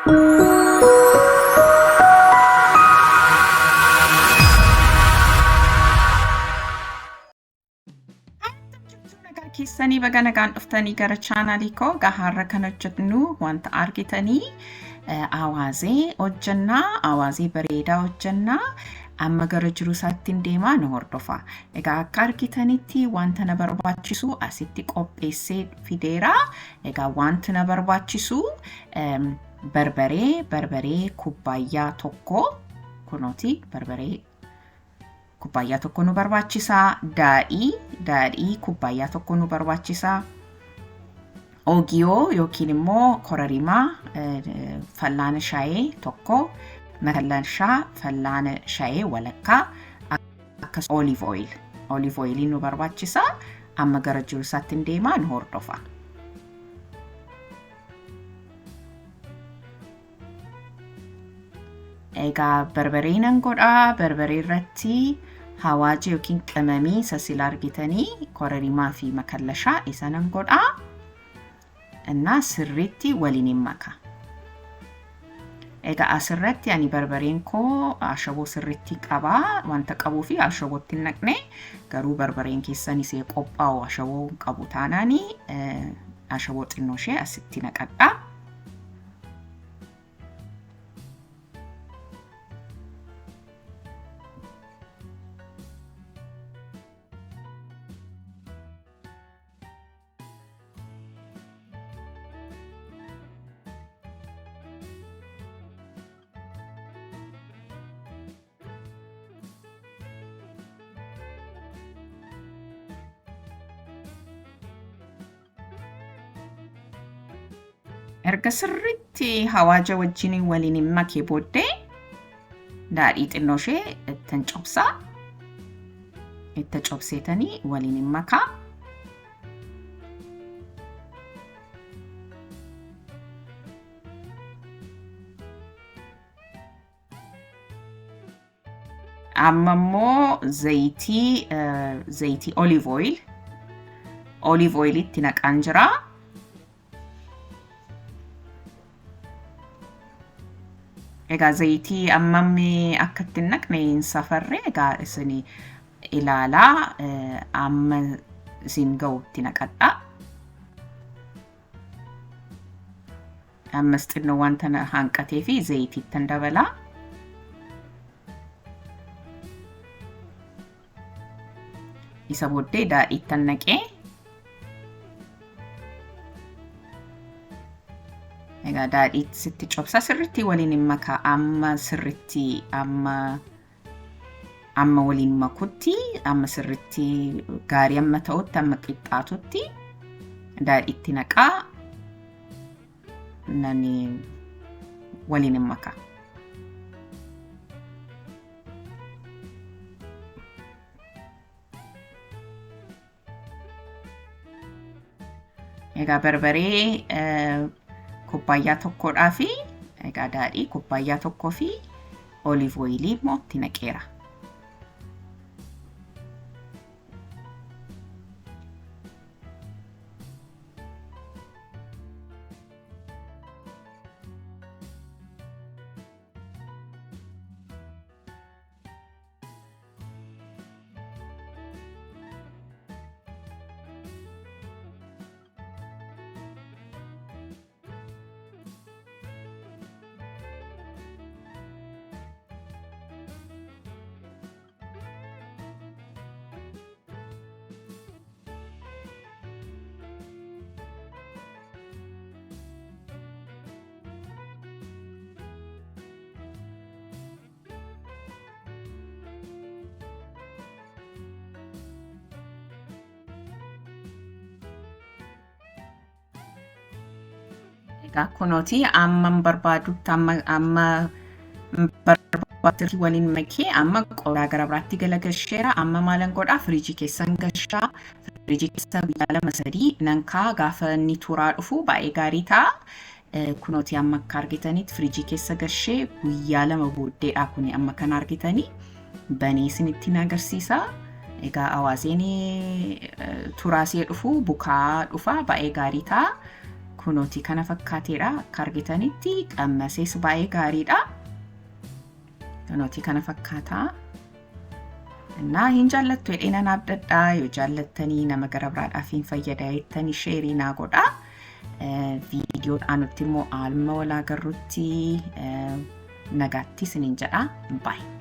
Nagaa keessanii, baga nagaan dhuftanii gara chaanaalii koo. Gahaarra kan hojjennu wanta argitanii awaazee hojjennaa, awaazee bareedaa hojjennaa. Amma gara jiru isaatti hin deemaa, nu hordofa. Egaa akka argitanitti wanta na barbaachisu asitti qopheessee fideera. Egaa wanti na barbaachisu barbaree kubbaayyaa 1, kunooti barbaree kubbaayyaa 1 nu barbaachisaa. Daadhii kubbaayyaa 1 nu barbaachisaa. Ogiyoo yookiin immoo korarimaa fallaana shaayee 1, makallashaa fallaana shaayee walakkaa, akkasumas olive oil. Olive oil nu barbaachisaa. Amma gara jiru isaatti hin deemaa, nu hordofa. Egaa barbaree nan godhaa. Barbaree irratti hawaaji yookiin qimamii isa sila argitanii korarimaa fi makallashaa isa nan godhaa. Innaa sirriitti waliin hin maka. Egaa asirratti ani barbareen koo ashaboo sirriitti qabaa wanta qabuu fi ashabootti hin naqne, garuu barbareen keessan isee qophaa'u ashaboo hin qabu taanaani ashaboo xinnoo ishee asitti naqadha. Erga sirriitti hawaaja wajjin waliin hin makee booddee daadhii xinnoo ishee ittiin cobsaa. Itti cobseetanii waliin hin makaa. Amma immoo zayitii olive oil, olive oil itti naqaan jira. Egaa zayitii ammammi akka itti hin naqne hin safarre, egaa isin ilaalaa amma isin ga'utti naqadha. Ammas xinnoo wanta hanqatee fi zayitiittan dabalaa. Isa booddee daadhiittan naqee. Egaa daadhii sitti cobsaa, sirriitti waliin hin makaa, amma sirriitti amma waliin makutti, amma sirriitti gaarii amma ta'utti, amma qixxaatutti daadhiitti naqaa, nani waliin hin makaa. Egaa barbaree kubbaayyaa tokkodhaa fi egaa daadhii kubbaayyaa 1 fi olive oilii immoo itti naqeera. Egaa kunooti amma barbaadutti amma barbaadutti waliin makee amma qodaa gara biraatti galagalcheera. Amma maalan godhaa? Firiijii keessan gashaa. Firiijii keessa guyyaa 2, 3 nan kaa, gaafa inni turaa dhufu baay'ee gaarii ta'a. Kunooti amma akka argitanitti firiijii keessa gashee guyyaa 2 booddeedha kuni amma kan argitanii banee isinitti agarsiisa. Egaa awaazeen turaasee dhufu bukaa dhufa, baay'ee gaarii ta'a. Kunooti kana fakkaateedha. Akka argitanitti qammasees baay'ee gaariidha. Kunooti kana fakkaataa. Innaa hin jaallattu jedhee nan abdadhaa. Yoo jaallattanii nama gara biraadhaaf hin fayyada jettanii share naa godhaa. Viidiyoo aanutti immoo alma wal agarrutti nagaatti isiniin jedha. Baay'ee.